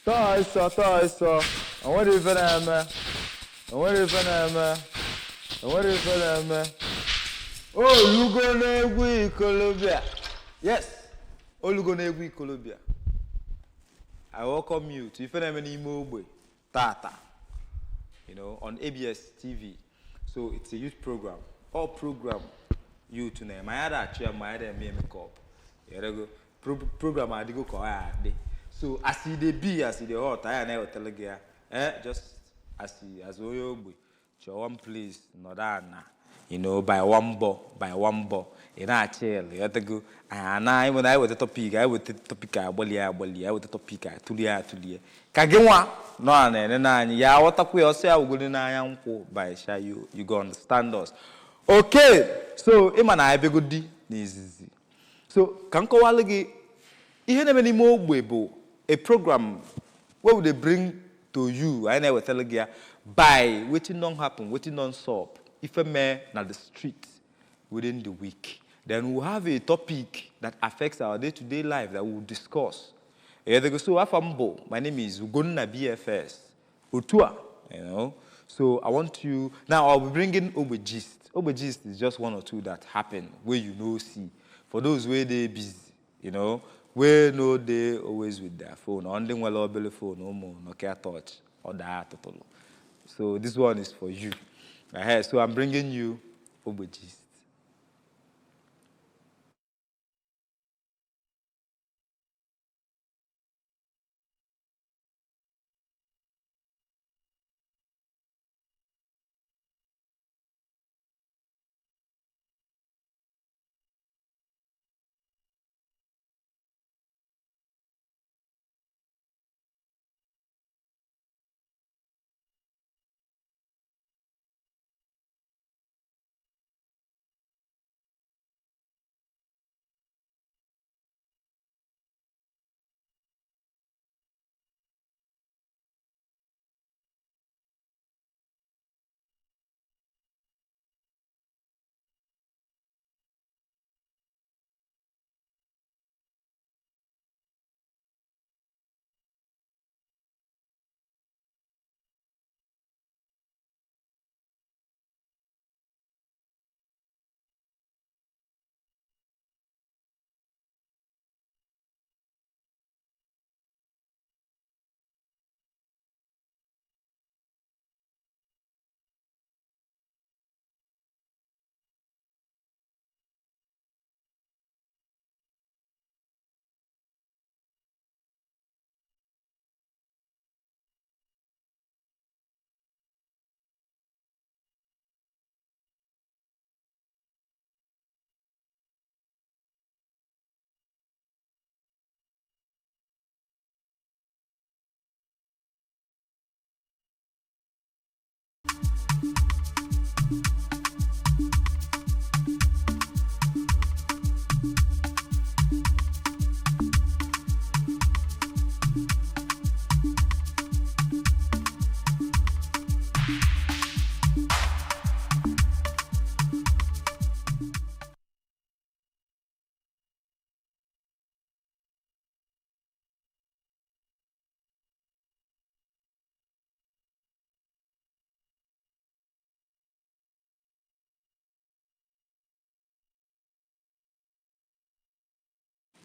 Tọọ ịsọ, tọọ ịsọ. Onwere ife na-eme. Onwere ife na-eme. Onwere ife na-eme. Olugo n'egwu ikolobịa. Yes, olugo n'egwu ikolobịa. I welcome you to ife na-eme n'ime ogbe tata. On ABS TV. So it's a youth program. All program youth na-eme. Anyị ada achụ ya ma anyị ada eme makeup. Yerego program adịgo ka ọ ya adị. So as e dey be, as e dey hot, anyị na-ewetara gị ya. Just as onye ogbe chọọ one place nọdụ ana. By one mbọ, by one mbọ, ị na-achịl, yọtago. Anyị ana anyị na anyị weta topic, anyị weta topic agbalị agbalị, anyị weta topic atụlie atụlie. Ka gị nwa nọ a na-enene anyị, ya aghọtakwa ya ọsọ ya wugoro n'anya nkwụ by Shayo, you go understand us. Okay, so ịma na anyị bịagodi n'izizi. So ka m kọwalụ gị ihe na-eme n'ime ogbe bụ a program wey we dey bring to you, anyị na-ewetara gị ya by wetin don happen, wetin don sup, ife mee na the street within the week. Then we have a topic that affects our day-to-day life that we will discuss. So afa m bụ, my name is Ugonna BFS Otua. So I want you, now I'll be bringing Ogbe Gist. Ogbe Gist is just one or two that happen where you no see. For those where they busy, where no they always with their phone, or ndị nwere obere phone, ụmụ Nokia Touch, or daa atụtụlụ. So this one is for you. So I'm bringing you Ogbe Gist.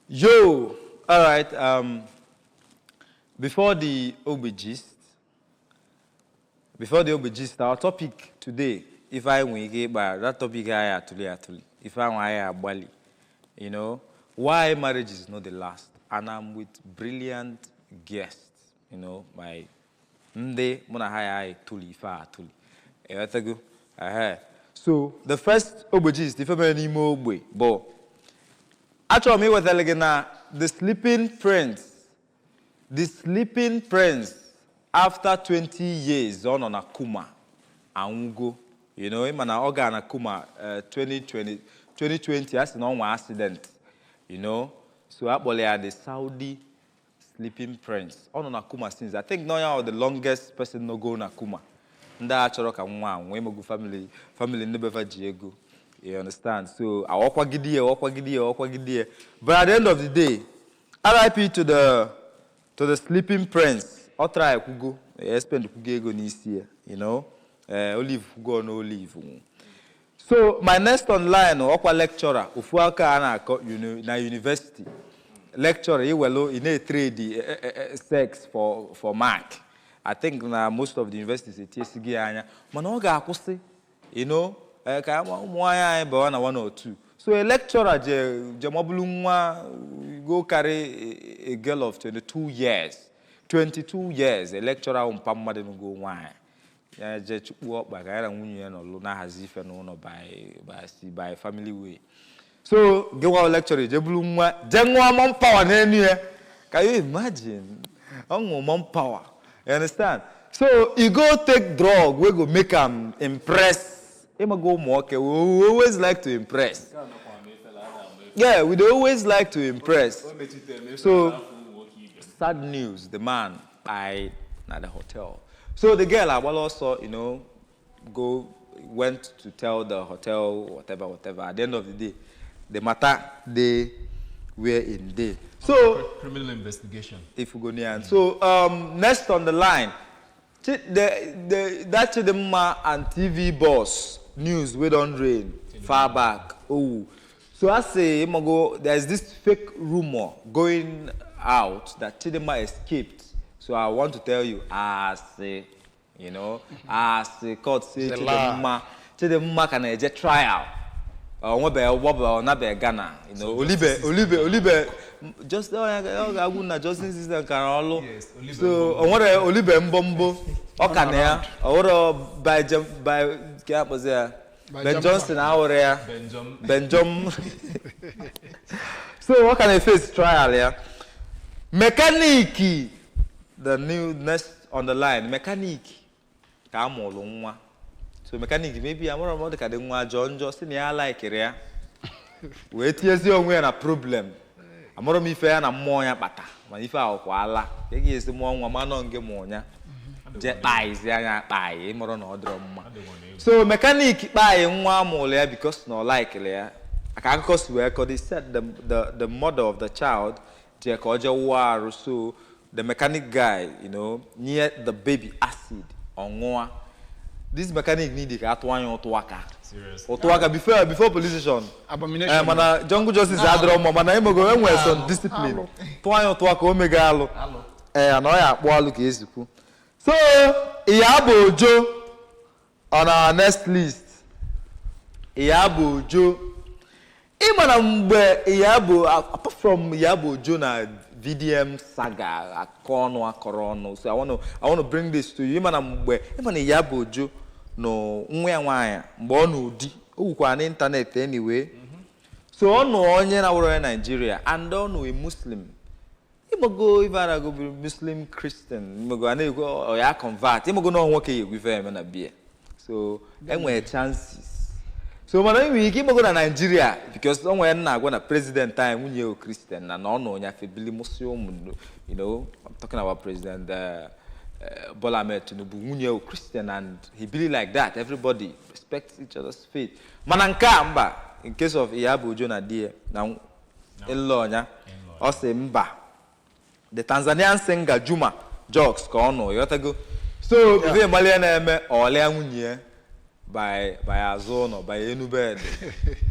Yo, all right. Before the Ogbe Gist, our topic today, if I win, that topic I actually, if I want, why marriage is not the last. And I'm with brilliant guests, my ndị mụ na ha ya etuli ife a atuli. Ịghọtago? So the first Ogbe Gist, ife mere n'ime ogbe bụ achọrọ m iwetara gị na the sleeping prince after 20 years ọ nọ na coma anwụgo. Ịma na ọ gara na coma 2020, a sị na ọ nwe accident, so akpọrọ ya the Saudi sleeping prince. Ọ nọ na coma since. I think na ya the longest person no go na coma. Ndị a chọrọ ka nwa anwụ emego family ndị befa ji ego. You understand? So awọkwagide ya. But at the end of the day, RIP to the To the sleeping prince, ọ try kwugo, spend kwugo ego n'isi ya. Olive kwugo na Olive nwụ. So my next online, ọkwa lecturer, ofu aka a na-akọ na university. Lecturer, iwelu ị na-etrade sex for mark. I think na most of the universities etiesighị ya anya, mana ọ ga-akwụsị ka ụmụ nwaanyị anyị bawa na one or two. So a lecturer je mabulu nwa, go carry a girl of 22 years. 22 years, a lecturer ahụ mpa mmadụ ngo nwaanyị. Ya je chukwu ọkpa ka ya na nwunye ya nọlụ na-ahazi ife n'ụlọ by family way. So gị nwa lecturer je bulu nwa je ṅụọ mom power n'enu ya. Can you imagine? Ọ ṅụọ mom power. You understand? So you go take drug wey go make am impress. Ịmago ụmụ nwoke, we always like to impress. Yeah, we dey always like to impress. So sad news, the man died at the hotel. So the girl agbala ọsọ, go went to tell the hotel whatever, whatever. At the end of the day, the matter dey where in dey. So criminal investigation. If we go near. So next on the line, that Chidimma and TV boss news we don rain far back. Oh, so I say, Imago, there's this fake rumor going out that Chidimma escaped. So I want to tell you, I say, I say, court say It's a lie. Chidimma can a trial. Nwebe wọbụ ọ nabe Ghana, Olibe, Olibe, Olibe, just ọ ga-agwụ na justice system ka na ọlụ. Yes, Olibe. So o nwere Olibe mbọmbọ, ọ ka na ya, ọ nwere by ka akpọzi ya, By Ben Jumper. Johnson awụrụ ya. Benjom. Benjom. So ọ ka na-face trial ya. Mechanic, the new next on the line, mechanic ka a mụrụ nwa. So mechanic maybe amụrụ m ọ dị ka dị nwa jọọ njọ si na ya laikiri ya wee tinyezie onwe ya na problem. Amụrụ m ife ya na mmụọ ya kpata, mana ife ahụ kwa ala ka ị ga-esi mụọ nwa ma nọ nge mụọ ya jee kpaizi anya kpai ịmụrụ na ọ dịrọ mma. So mechanic kpai nwa amụrụ ya because na ọ laikiri ya ka akụkọ si wee kọ. They said the mother of the child jee ka ọ jee wụọ arụ, so the mechanic guy nye the baby acid ọ ṅụọ. This mechanic need ka atụ anya ụtụ aka. Serious. Ụtụ aka before police station. Abomination. Eh, mana jungle justice adịrọ mma, mana ịmego enwere some discipline. Tụọ anya ụtụ aka o mega alụ. Alụ. Ee, na ọ ya akpụ alụ ka ezikwu. So Iyabo Ojo on our next list. Iyabo Ojo, ị ma na mgbe Iyabo, apart from Iyabo Ojo na VDM saga akọ ọnụ akọrọ ọnụ, so I want to bring this to you. Ị ma na mgbe ị ma na Iyabo Ojo nọ nwa ya nwaanyị mgbe ọ nọ di o wukwara n'ịntanetị anyway, so ọ nọ onye na-awụrụ onye Nigeria and ọ nọ a Muslim. Ịgbago ife a na-agụ bụ Muslim Christian, ịgbago a na-ekwu ọ ya convert, ịgbago na ọ nwoke ya egwu ife eme na bia, so enwere chances. So mana enwere ike ịgbago na Nigeria because o nwere nna agwa na president anyị nwunye o Christian na ọ nọ onye afebili mụsị ụmụ. I'm talking about President Bola Ahmed Tinubu, nwunye o Christian, and he believe like that, everybody respects each other's faith. Mana nke a mba, in case of Iyabo Ojo na di ya na ịlụ ọnya, ọ sị mba, the Tanzanian singer Juma Jux ka ọ nọ ịghọtago. So before ịmalị na-eme ọlịa nwunye ya by azụ ụlọ by enu bed,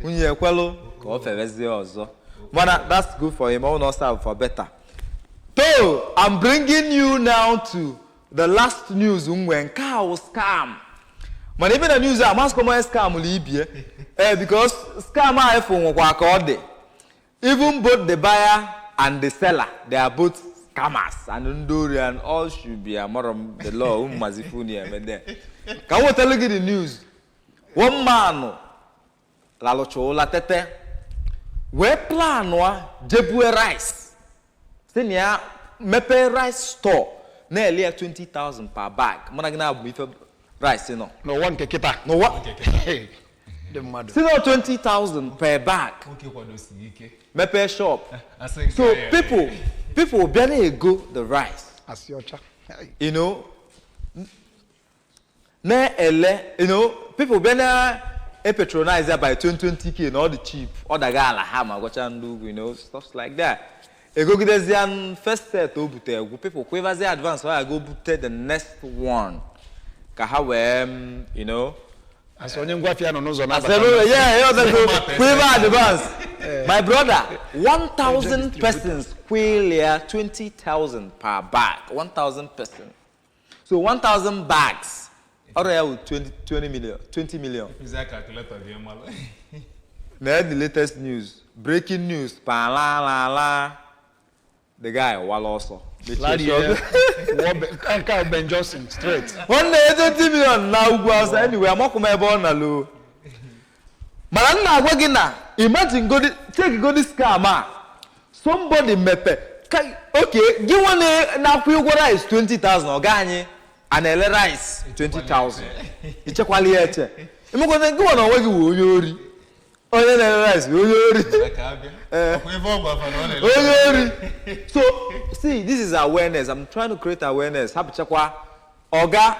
nwunye ya ekwelụ ka ọ ferezie ọzọ. Mana that's good for him, ọ na serve for better. So I'm bringing you now to the last news nwe nke a wụ scam. Mana ebe na news a amasịkwa m onye scam la ibie ee, because scam a efu nwekwa ka ọ dị. Even both the buyer and the seller, they are both scammers and ndori and all should be amarom the law ụmụ mazifuni eme there. Ka m wetara gị the news. One man lalụcha ụla tete wee planụa jebue rice si na ya mepee rice store na-ele ya 20,000 per bag. Mana gị na-abụ ife rice nọ n'ụwa nke kịta n'ụwa dị mmadụ si na 20,000 per bag. Nwoke kwadosi ike. Mepee shop. Asị nke So ya. people bịa na-ego the rice. Asị ọcha. Na-ele, people bịa na-epatronize ya by 20k na ọ dị cheap, ọ daga ala ha ma gwacha ndị ugwu, stuff like that. Egogidezia first set o bute egwu, people kwevazie advance ọ go bute the next one ka ha wee Asị onye ngwafịa nọ n'ụzọ na-abata. Asebe, yeah, that's quiver advance. My brother, 1,000 persons quilia 20,000 per bag. 1,000 person. So 1,000 bags. Ọrụ ya wụ 20, 20 million. 20 million. Use that calculator dị mmalụ. Now the latest news, breaking news, pa la la la. The guy wala ọsọ. Larry, nke a Ben Johnson straight. Nwanne ya 20 million na ugwu Awụsa. Anyway, amakwa m ebe ọ na-alụ. Mana m na-agwa gị na imagine godi take godi scam a, somebody mepe okay, gị nwa na-akwụ ụgwọ rice 20,000, ọga anyị a na-ele rice 20,000, ichekwala ya eche imekwana gị nwa na onwe gị wụ onye ori, onye na-ele rice wụ onye ori. Ka abịa. Ọkwa ebe ọ gwafa na ọ na-ele. Onye ori. So see, this is awareness. I'm trying to create awareness. Hapụchakwa ọga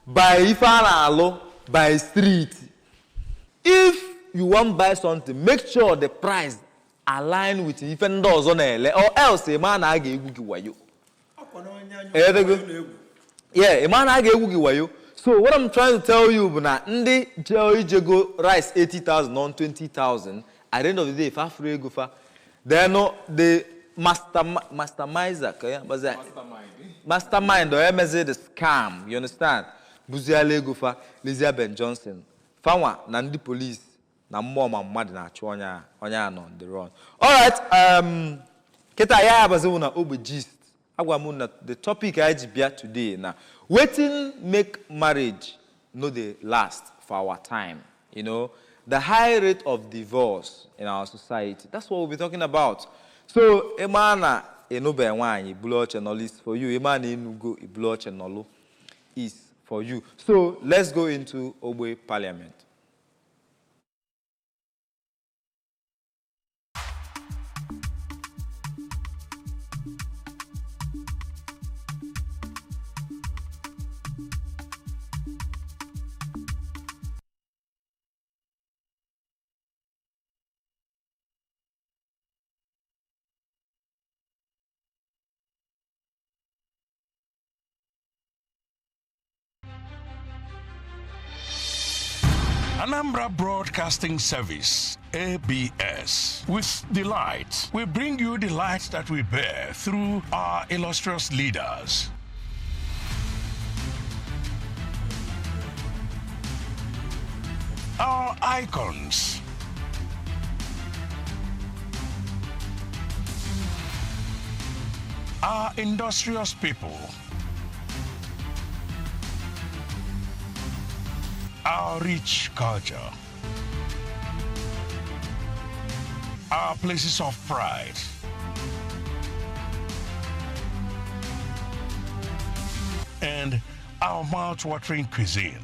by ife a na-alụ by street. If you wan buy something, make sure the price align with ife ndị ọzọ na-ele, or else ị ma na a ga-egwu gị wayo. Eyedego? Yeah, ị ma na a ga-egwu gị wayo. So what I'm trying to tell you bụ na ndị jee ijego rice 80,000 on 20,000, at the end of the day, fa furu ego fa. Then the masterminder ka ya gbazie mastermind or emezi the scam, you understand, buziala ego fa lezia Ben Johnson fanwa na ndị police na mmụọ ma mmadụ na-achụ onye a, onye a nọ on the run. Alright, kịta ya abaziwo na ogbe gist. Agwa m na the topic anyị ji bịa today na wetin make marriage no dey last for our time, the high rate of divorce in our society. That's what we'll be talking about. So ịma na ịnụbe nwaanyị ibulu oche nọlụ is for you, ịma na ịnụgo ibulu oche nọlụ is for you. So let's go into ogbe parliament. Anambra Broadcasting Service, ABS. With delight, we bring you the light that we bear through our illustrious leaders. Our icons. Our industrious people. Our rich culture, our places of pride, and our mouth-watering cuisine.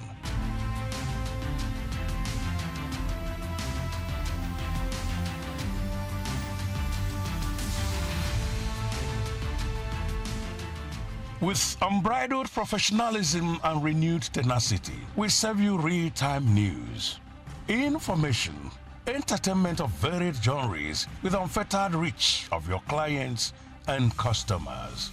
With unbridled professionalism and renewed tenacity, we serve you real-time news, information, entertainment of varied genres with unfettered reach of your clients and customers.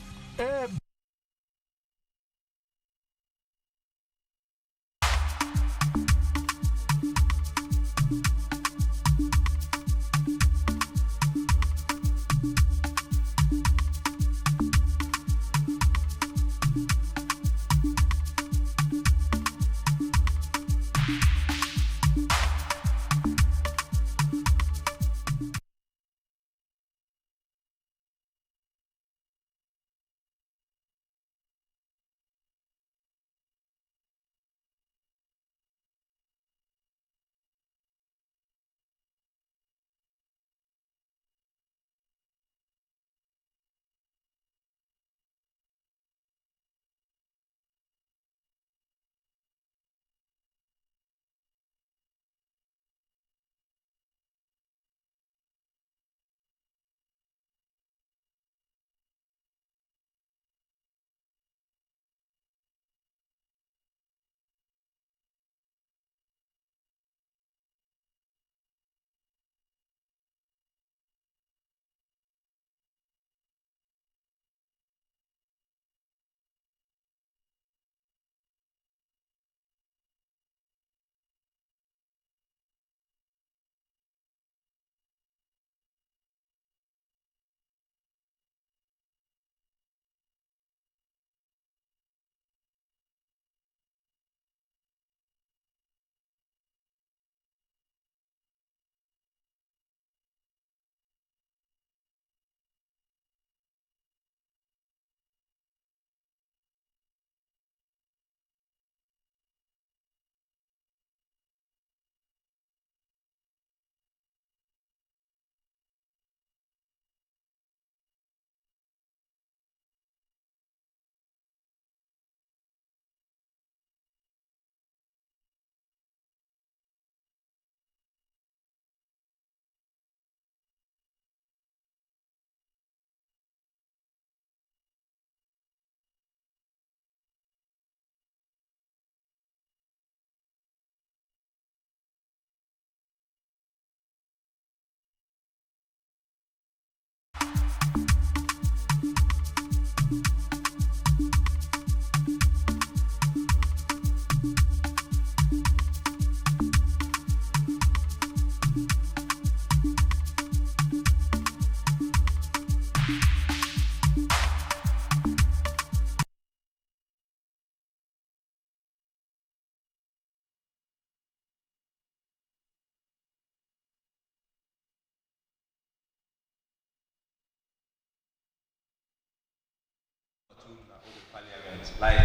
Like,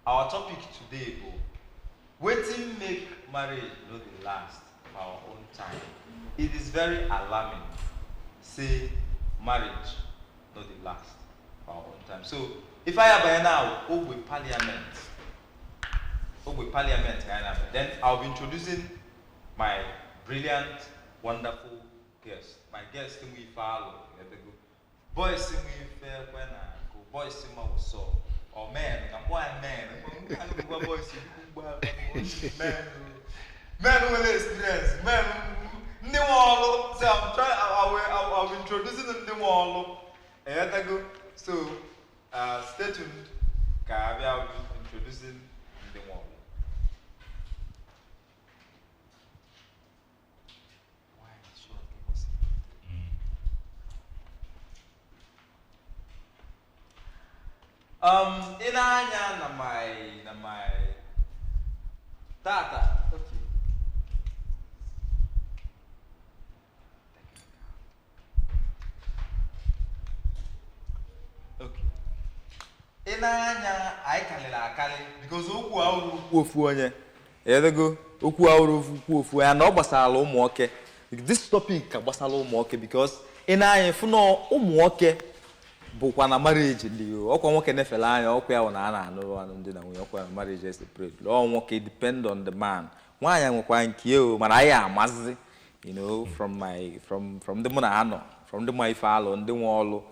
our topic today bụ wetin make marriage no dey last for our own time. It is very alarming say marriage no dey last for our own time. So if I abanye now, ogbe parliament, ogbe parliament ka anyị na-abịa. Then I'll be introducing my brilliant, wonderful guest. My guest nwe ife alụ ebego. Boys nwe ife ekwe na akụ, boys ma wụsọ. Or men, ka mkpọ ya men. Ngwa boys, ngwa men. Men nwere experience, men ndị nwe ọlụ. So I'm trying, I will be introducing ndị nwe ọlụ. Eyetago. So stay tuned ka abịa I will be introducing ndị nwe ọlụ. Why short was Ị na-anya na my tata, okay. Okay. Ị na-anya anyị karịrị akarị because okwu ahụrụ okwu ofu onye. Edego okwu ahụrụ okwu ofu onye na ọ gbasara ụmụ nwoke. This topic ka gbasara ụmụ nwoke because ị na-anya fụ na ụmụ nwoke bụkwa na marriage dị ọkwa nwoke nefere anya ọkwa ya bụ na a na-anụ alụmdi na nwunye, ọkwa na marriage separate ọ nwoke depend on the man. Nwaanyị nwekwa nke ya o, mana anyị amazi from my from ndị mụ na ha nọ, from ndị ma ife alụ, ndị nwe ọlụ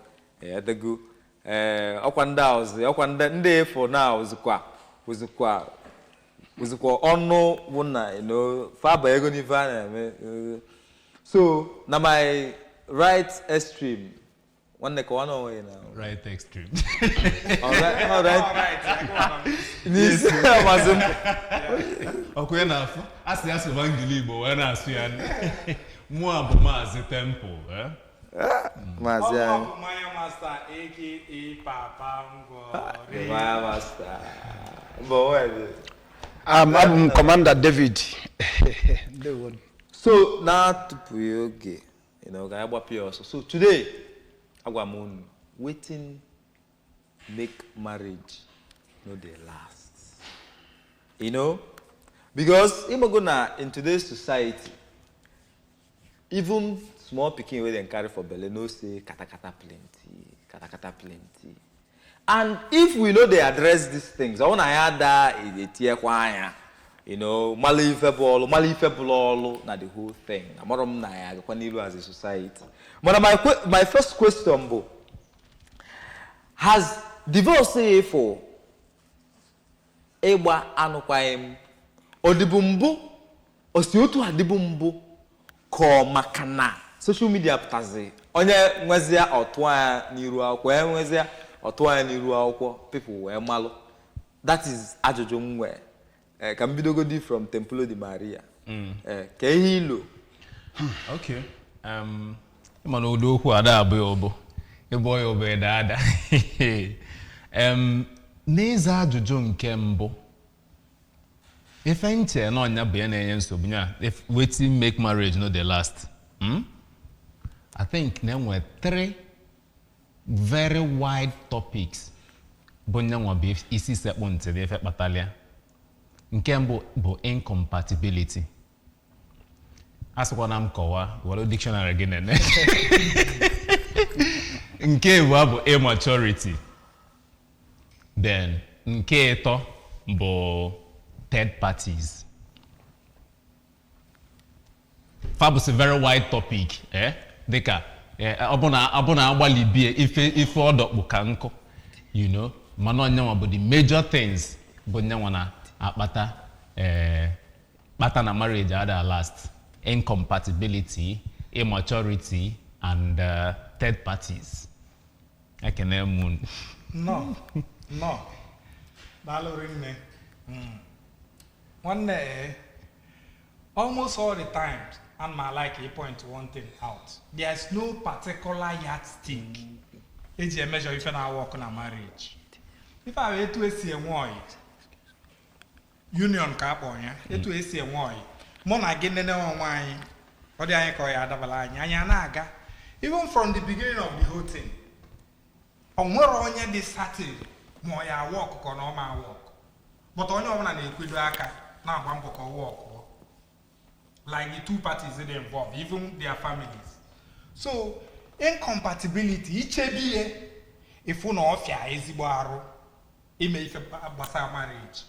edego. Ee, ọkwa ndị a ọzọ, ọkwa ndị efo na ozikwa ozikwa ozikwa ọnụ bụ na faba ego n'ife a na-eme. So na my right extreme, nwanne ka nwanne onwe na Right extreme. Alright, alright. N'isi amasị m. Ọkụ ya na-afụ a sị ya sụba ngili Igbo wee na-asụ ya. Mụ a bụ Maazị Temple, eh? Maazị anyị. Ọ bụ Maya Master, aka Papa Ngwọrị. Maya Master. Mbọ nwere. Abụ m Commander David. Ndewo. So na-atụpụghị oge, ka anyị gbapụ ya ọsọ. So today, agwa m unu, wetin make marriage no dey last? Because ịmago na in today's society, even small pikin wey dem carry for belle know say katakata plenty, katakata plenty. And if we no dey address these things, ọ na ya ada etinyekwa anya, mala ife bụ ọlụ, mala ife bụla ọlụ na the whole thing. Amarọ m na ya agakwa n'ilu as a society. Mana my first question bụ, has divorce for ịgba anụkwaghị m ọ dịbụ mbụ, o si otu a dịbụ mbụ, ka ọ maka na social media pụtazi, onye nwezia ọtụ anya n'iru akwụkwọ, onye nwezia ọtụ anya n'iru akwụkwọ, people wee malụ? That is ajụjụ m nwee. Ka m bidogodi from Templo di Maria. Ka ihe ilo. Okay. Ịma na ụdị okwu ada abụ ya ụbụ. Ịbụ ya ụbụ ịda ada. N'ịza ajụjụ nke mbụ, ife nche na ọnya bụ ya na-enye nsogbu ya, if wetin make marriage no dey last. I think na enwe three very wide topics bụ nyanwa bụ isi sekpụ ntị na ife kpatara ya. Nke mbụ bụ incompatibility. A sịkwana m kọwaa, were dictionary gị nene. Nke abụọ bụ immaturity. Then nke ịtọ bụ third parties. Fa bụ very wide topic, eh? Dịka ọ bụ na agbalị ife ife ọdọkpụ ka nkụ, mana onyenwa bụ the major things bụ nyanwa na akpata kpata na marriage ada last: incompatibility, immaturity and third parties. Ekene m unu. Nnọọ, nnọọ, daalụ rinne. Nwanne, almost all the times and I like to point one thing out: there's no particular yardstick eji emeasure ife na-work na marriage. Ife ahụ etu esi enwe ọyị, union ka akpọ ya, etu esi enwe ọyị, mụ na gị nene onwe anyị, ọ dị anyị ka ọ ya adabala anyị, anyị a na-aga. Even from the beginning of the whole thing, O nwere onye dị certain ma ọ ya work ka ọ na ọ ma work, but onye ọbụla na-ekwedo aka na-agba mbọ ka ọ work, like the two parties dey involved, even their families. So incompatibility, ichebi ihe ịfụ na ọfịa ezigbo arụ ime ife gbasara marriage,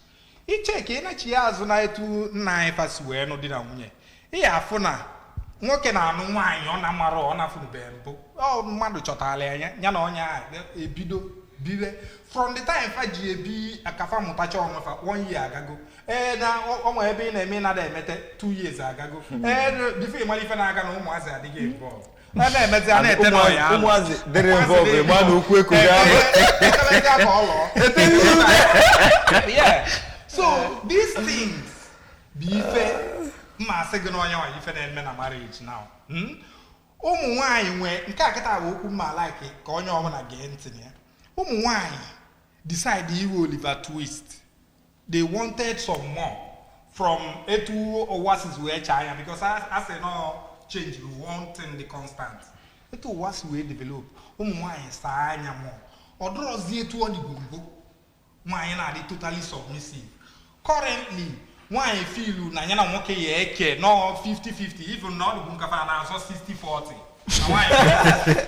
iche ka ị nachi ya azụ na etu nna anyị fasi wee nụ di na nwunye, ị ya afụ na nwoke na-anụ nwaanyị ọ na-amara, ọ na-afụnube mbụ, ọ mmadụ chọtara ya, ya na onye ahụ ebido biwe. From the time fa ji ebi akafa mụtacha onwe fa, one year agago, ee, na ọ nwere ebe ị na-eme ị nada emete, 2 years agago, ee, before ịmara ife na-aga na ụmụazị adịghị involved, a na-emezi, a na-ete na ọya. Ụmụazị dịrị involved, ịma na okwu eko ga Etemezi ka ọ lụọ. Yeah. So these things bụ ife mma asị gị n'onye nwaanyị ife na-eme na marriage now. Ụmụ nwaanyị nwee nke a kịta bụ okwu mma like ka onye ọbụla gee ntị na ya. Ụmụ nwaanyị decide iwe Oliver Twist. They wanted some more from etu ụwa si wee chaa anya, because a sị no change one thing dị constant. Etu ụwa si wee develop, ụmụ nwaanyị saa anya mụọ, ọ dụrọzi etu ọ dịbu mbụ nwaanyị na-adị totally submissive. Currently, nwaanyị filu na ya na nwoke ya eke nọ 50-50, even na ọ dịbu nkafa na-azọ 60-40, na nwaanyị,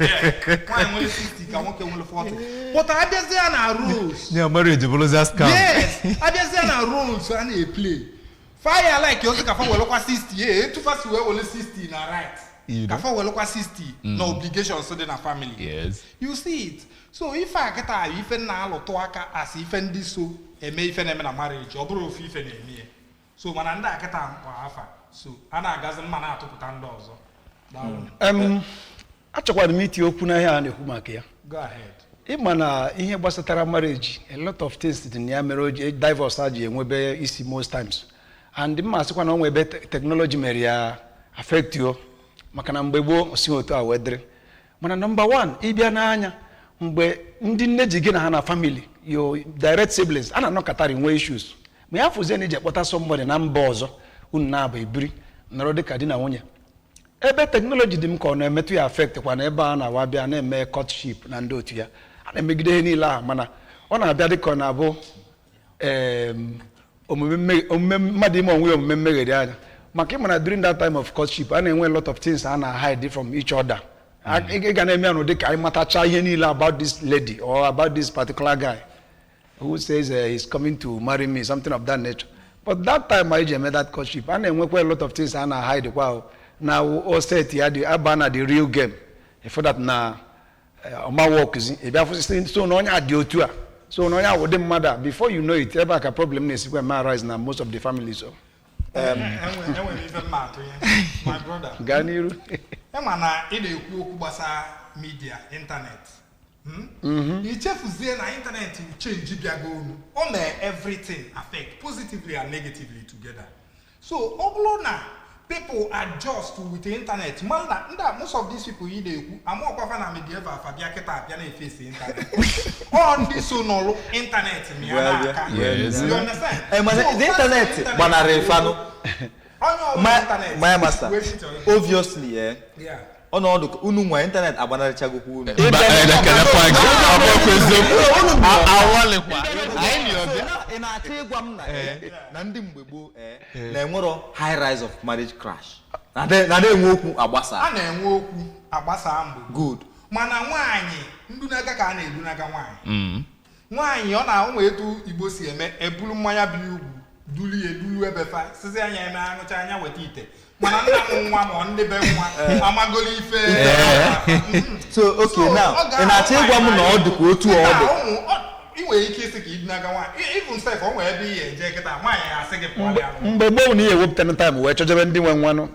yeah, nwaanyị nwere 60 ka nwoke nwere 40, but abịazie na roles. Yeah, marriage bụrụzia scam. Yes, abịazie na roles a na-eplay fire, like ozi ka fa welụkwa 60, ee, etu fa si wee wele 60 na right, You ka know? fa welụkwa 60 na obligations dị na family. You see it? So ife a kịta bụ ife na-alụtụ aka asị ife ndị so eme ife na-eme na marriage. Ọ bụrụ ofu ife na-eme ya, so mana ndị a kịta mkpọ afa so a na-agazi mma na-atụpụta ndị ọzọ. Daalụ. Achọkwara m itinye okwu n'ahịa a na-ekwu maka ya. Go ahead. Ịma na ihe gbasatara marriage, a lot of things dị na ya mere o ji divorce a ji enwebe isi most times, and mma asịkwa na o nwe ebe technology mere ya affect yo, maka na mgbe gboo osi otu a wee dịrị. Mana number one, ịbịa n'anya mgbe ndị nne ji gị na ha na family, your direct siblings, a na-anọkọtarị nwee issues, ma ya fụzie na iji akpọta somebody na mba ọzọ, unu na-aba ebiri nọrọ dịka di na nwunye. Ebe technology dị m ka ọ na-emetụ ya affect kwa na ebe a na-awa bịa na-eme courtship na ndị otu ya, a na-emegide ihe niile ahụ, mana ọ na-abịa dịka ọ na-abụ omume mmadụ ime onwe ya omume mmegheri anya, maka ịma na during that time of courtship, a na-enwe a lot of things a na-hide from each other. Ị ga na-eme ya n'ụdị ka anyị matacha ihe niile about this lady or about this particular guy who says he's coming to marry me, something of that nature. But that time anyị ji eme that courtship, a na-enwekwa a lot of things a na-hide kwa o. Na o set ya dị aba na the real game, for that na ọma workzi, ị bịa fụsị so na onye a dị otu a, so na onye a wụdị mmadụ a. Before you know it, ebe a ka problem na-esikwa eme arise na most of the families o. Enwere ife mma atụnye, my brother. Gaa n'iru. Ịma na ị na-ekwu okwu gbasara media, internet. I chefuzie na internet change bịago olu, o mee everything affect positively and negatively together. So ọ bụrụ na people adjust with the internet, man, na ndị a, most of these people ị na-ekwu amaọkwafa na medieval, fa bịa kịta abịa na-efesi internet, ọ ndị so n'ọlụ internet mịa n'aka. Yes. You understand? Eh, mana So, the internet internet gbanarị fanụ. Onye ọbụla My internet my master, wee feature. Obviously, eh, ọnọdụ unu nwa internet agbanarịchagokwa unu. Mba, na-ekelekwa gị. Ọ bụkwa eziokwu. Awọlịkwa. Anyị na ọbịa. Ị na-achọ ịgwa m na na ndị mgbe gboo na-enwerọ high rise of marriage crash, na na-enwe okwu agbasa? A na-enwe okwu agbasa mgbe gboo. Good. Mana nwaanyị ndunaga ka a na-edunaga nwaanyị, nwaanyị ọ na ụmụ etu Igbo si eme, ebulu mmanya bi ugwu dulu ya edulu ebe fa sizi anya eme aṅụcha anya weta ite, mana nna m nwa ma ọ ndị be nwa amagolo ife. So okay, So, now ọ ga- ị na-achọ ịgwa m na ọ dịkwa otu ọ dị? Ị nwere ike isi ka idunaga nwaanyị, even sef o nwere ebe ị ga-eje kịta, nwaanyị ya asị gị pụọ ya n'ụlọ. Mgbe gboo na ihe ewepụta time wee chọjebe ndị nwe nwanụ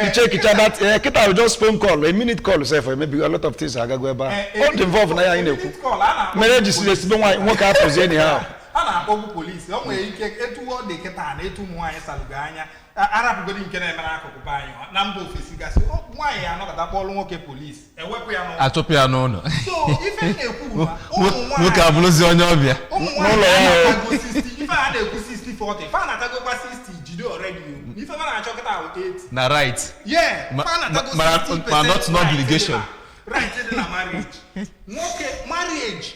iche kicha that kịta just phone call, a minute call sef, emebi a lot of things agago ebe ahụ. Ọ dị involve na ya anyị na-ekwu mere eji si esibe nwaanyị nwoke apụzie anyhow. A na-akpọgbu polisi. O nwere ike etu ọ dị kịta na etu ụmụ nwaanyị salugo anya, arapụgodi nke na-eme n'akụkụ be anyị na mba ofesi gasị, nwaanyị ya anọkọta kpọọlụ nwoke polisi, ewepụ ya n'ụlọ. Achụpụ ya n'ụlọ. So ife m na-ekwu bụ na ụmụ nwaanyị Nwoke abụrụzi onye ọbịa. Ụmụ nwaanyị N'ụlọ ya. na-atago 60, ife a na-ekwu 60 40, ife a na-atagokwa 60 jide already o. Ife a na-achọ kịta bụ 80. Na right. Yeah, fa na-atago ma 60% not right obligation. Right dị na marriage. Nwoke, marriage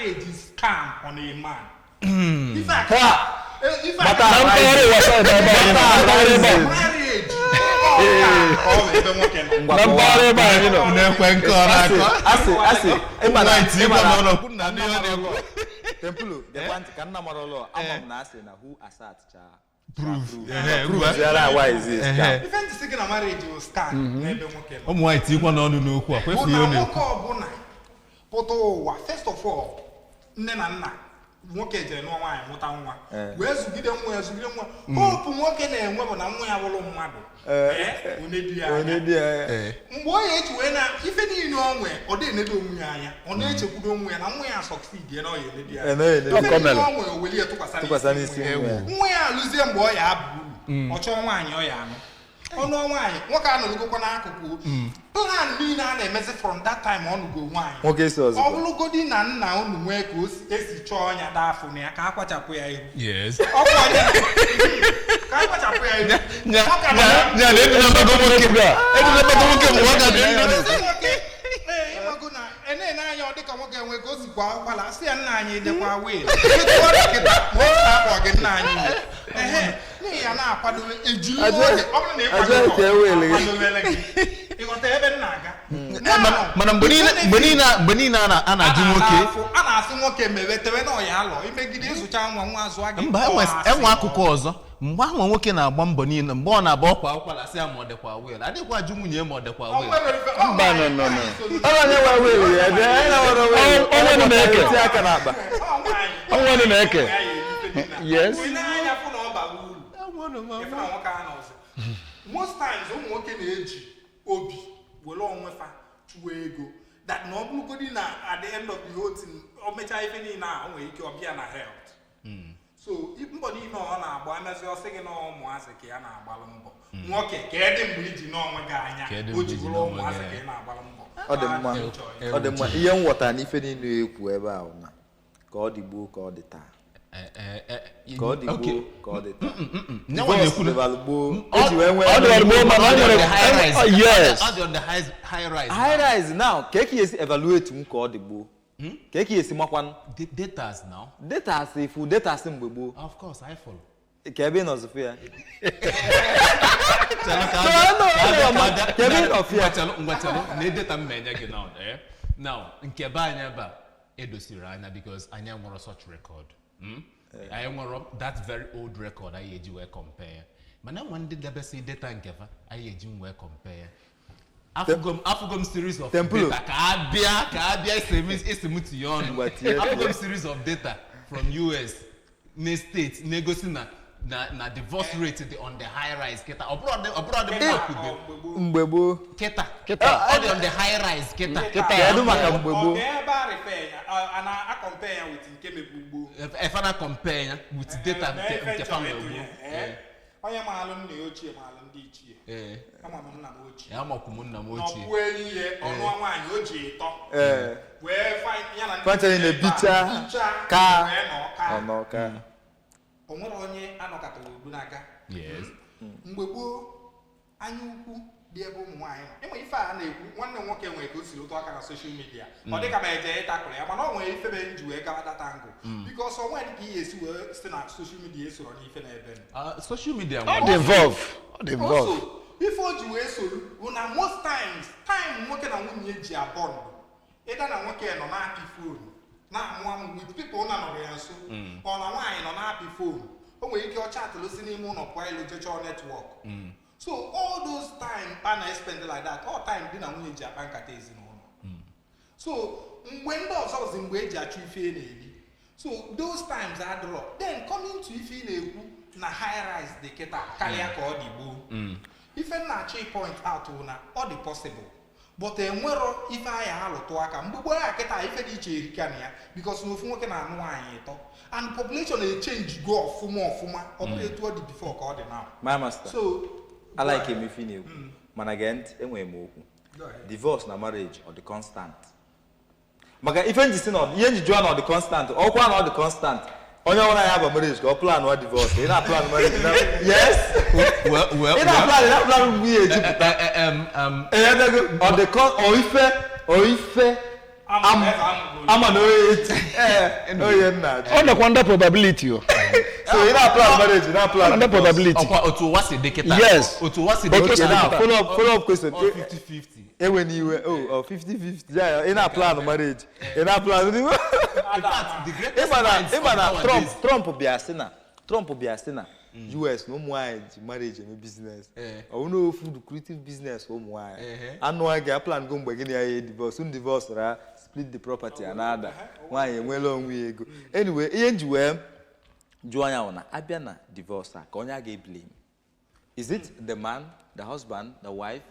Marriage is scam on a man. Ife a Ha! ife a Bata ka- Na mpaghara ụwa side ebe anyị nọ, na mpaghara ebe a. Marriage ọ ka ọ bụ ebe nwoke nọ. Ngwa Na kọwaa. mpaghara ebe anyị nọ. Na-ekwe nke ọ Asị, na-akọ. asị, asị, ịma na- Nwaanyị tinye ịma na- n'ọnụ, kwuru na ndị ọ na-ekwu. Tempulu, gekwa ntị ka nna mara ụlọ, ama m na asị na who assert cha. Proof. Ehe, ngwa. Ziara why is this scam? Ife ntị sị gị na marriage bụ scam n'ebe nwoke nọ. Ụmụ nwaanyị tinyekwa n'ọnụ n'okwu a, Bụ kwefu na ihe ọ na-ekwu. nwoke ọbụla pụta ụwa, first of all, nne na nna nwoke jere nụọ nwaanyị, mụta nwa, wee zụgide nwa ya, zụgide nwa. Hope nwoke na-enwe bụ na nwa ya bụrụ mmadụ. One di ya anya. Onye dị ya. Mgbe ọ ya eji wee na ife niile ọ nwe, ọ dị enedo onwe ya anya, ọ na-echekwudo onwe ya na nwa ya succeed ya, na ọ ya enedo ya Eh, na ọ ya enedo. ife niile ọ nwe, o weli ya tụkwasị Tụkwasị n'isi nwa ya. nwa ya. Nwa ya alụzie, mgbe ọ ya aba uru, ọ chọọ nwaanyị ọ ya anụ, ọnụ nwaanyị, nwoke anọlụgokwa n'akụkụ. Plan niile a na-emezi from that time ọ nụgo nwaanyị, Nwoke si ọzọ. ọ bụrụgodi na nna unu nwee ka o esi chọọ ya daa afụ na ya, ka akwachapụ ya ihu. Ọ bụ onye ka akwachapụ ya ihu. Nwoke Nya na edunamago nwoke. Edunamago nwoke mgbe ọ ga-adị ndụ. Sị nwoke, ee, ịmago na ene anya, ọ dịka nwoke enwe ka o si kwa ụkwala, sị ya, "Nna anyị, dịkwa wee kịta ma ọ na-akpọ gị nna anyị." Ehe, n'ihi ya na-akwadobe ejiri oge ọ bụrụ na Ajọ ịkwado ka e wele gị. akwadobele gị, ịghọta ebe m na-aga? Mana mgbe niile a na-ajụ nwoke. A na-asị nwoke mewe tewe na ọya alọ imegide ịzụcha nwa, nwa azụa gị. Mba, ọ asị. enwe akụkụ ọzọ. Mgbe ahụ nwoke na-agba mbọ niile, mgbe ọ na-agba ọkwa ụkwara, sị ya ma ọ dịkwa will, adịkwa ajụ nwunye ya ma ọ dịkwa Ọ will. nwere ife- ọ Mba, no, no, no. nwaanyị so- Ọ onye nwe will ya, ebe anyị na-nwere will. Ọ nwere na-eke. Eti aka n'akpa. Ọ nwaanyị. Ọ nwere na-eke. Ya ya erife niile. Yes. Ị na-anya fụ na ọ bara uru. Ife na nwoke a nọzi. Most times ụmụ nwoke na-eji obi were onwe fa chụwa ego, that na ọ bụrụgodi na at the end of the whole thing, o mechaa ife niile a, o nwere ike ọ bịa na health. So mbọ niile ọ na-agba, emezi ọ sị gị na ụmụazị ka ya na-agbalụ mbọ. Nwoke, ka edi mgbe iji n'onwe gị anya, Ka edi o mgbe ji iji bụrụ n'onwe gị ụmụazị ka anya. ị na-agbalụ mbọ. Ọ dị mma. Ọ dị mma. Ihe m ghọtara n'ife niile ekwu ebe a bụ na ka ọ dị gboo ka ọ dị taa. Ka ọ dị gboo ka ọ dị taa. Nyanwa na-ekwu Divorce na- dịbalụ gboo. Eji wee nwee Ọ dịbalụ gboo, mana ọ Ọ dị on nwere the high rise. Oh, yes. Ọ dị on the high rise. High rise now, ka eke esi evaluate m ka ọ dị gboo, ka eke esi makwanụ? Datas now. Data asị ifu data asị mgbe gboo. Of course, I follow. Ka ebe ị nọzụfụ ya. Chelụ ka No, no, no, no, ka ebe ị nọ fụ ya. Ngwa chelụ, ngwa chelụ, na data m na-enye gị now, eh? Now, nke be anyị ebe a edosiri anya because anyị enwero such record. Anyị nwere that very old record anyị eji wee compare, mana enwe ndị debesi data nke fa anyị eji m wee compare. Afụgo m series of Tempulo. data ka abịa isi m tinye ọnụ. Ngwa, tinye. Afụgo m series of data from US na state na-egosi na divorce rate dị on the high rise kịta. Ọ bụrụ dị mma kwube. Mgbe gboo. Kịta. Kịta. Ọ dị on the high rise kịta. Kịta. Kedu maka mgbe gboo? Ọ ga ebe a refer ya, a na-acompare ya with nke mebu gboo. Efe na compare ya with data Na nke ife nke nchọrọ fa mgbe ịtụnye, gboo. Onye maalụ nna ya ochie maalụ ndị ichie. Ama m nna m ochie. Amakwu m nna m ochie. N'ọkwụ elu ihe ọnụ nwaanyị o ji ịtọ wee ya na ndị Fancha niile ebe a, bichaa, bichaa, ka wee nọ ka ọ nọ ka. O nwere onye anọkọtara udu n'aka. Mgbe gboo, anya ukwu dị ebe ụmụ nwaanyị nọ. Ịma ife a na-ekwu, nwanne m nwoke nwere ka o si lụtụ aka na social media, ọ dịka ma eje ịtakụrụ ya, mana ọ nwere ife mere m ji wee gawa data ngụ, because ọ nwere dịka ihe esi wee si na social media esoro n'ife na-ebe nụ. Ah, social media Ọ nwere dị involve, ọ dị involve. Also, ife o ji wee soro bụ na most times, time nwoke na nwunye ji abọndụ, ịda na nwoke nọ na-apị phone na-amụ amụ with people na nọrọ ya nso, ọ na nwaanyị nọ na-apị phone, o nwere ike ọ chatụlụ si n'ime ụlọ pụọ elu jechọọ network. So all those time a na-spend like that, all time di na nwunye ji akpa nkata ezinụlọ. So mgbe ndị ọzọ zi mgbe eji achụ ife ị na-eri, so those times adịrọ. Then coming to ife ị na-ekwu na high rise dị kịta karịa ka ọ dị gboo, ife m na-achọ point out bụ na ọ dị possible, but enwero ife aya alụtụ aka mgbe gboo ya kịta. Ife dị iche erika na ya, because na ofu nwoke na-anụ nwaanyị ịtọ and population na-echange go ọfụma ọfụma. Ọ bụrụ etu ọ dị before ka ọ dị now. My master. So I like him ife ị na-ekwu, mana gee ntị, enwere m okwu. Go ahead. Divorce na marriage, ọ dị constant? Maka ife nji si na ihe nji jụọ na ọ dị constant, ọkwa na ọ dị constant, onye ọbụla ya bụ marriage ka ọ plan wa divorce, ị na-plan marriage na yes, Well, ị na-plan, ị na-plan mgbe ihe ejupụta. Enyetego ọ dị ọ ife ọ ife. Ama na onye eti onye nna ajụ. Ọ nọkwa under probability o. So ị na-plan marriage, ị na-plan Under divorce. probability. Ọkwa otu ụwa si dị kịta. Yes. Otu ụwa si dị Otu Okay, kịta. now follow up question. Ọ 50-50. Ewe n'iwe, oh, 50-50. Yeah, ị na-plan marriage, ị na-plan In fact, the greatest ịma na minds ịma of na nowadays- Trump bịa sị na US na ụmụ nwaanyị ji marriage eme business. Ọ bụ na ofu lucrative business ụmụ nwaanyị. Anụ a ga-aplan go mgbe gị na ya ya divorce, unu divorce ra, split the property, a na-ada nwaanyị enwela onwe ya ego. Anyway, ihe nji wee jụọ ya bụ na abịa na divorce a, ka onye a ga-eblame, is it the man, the husband, the wife,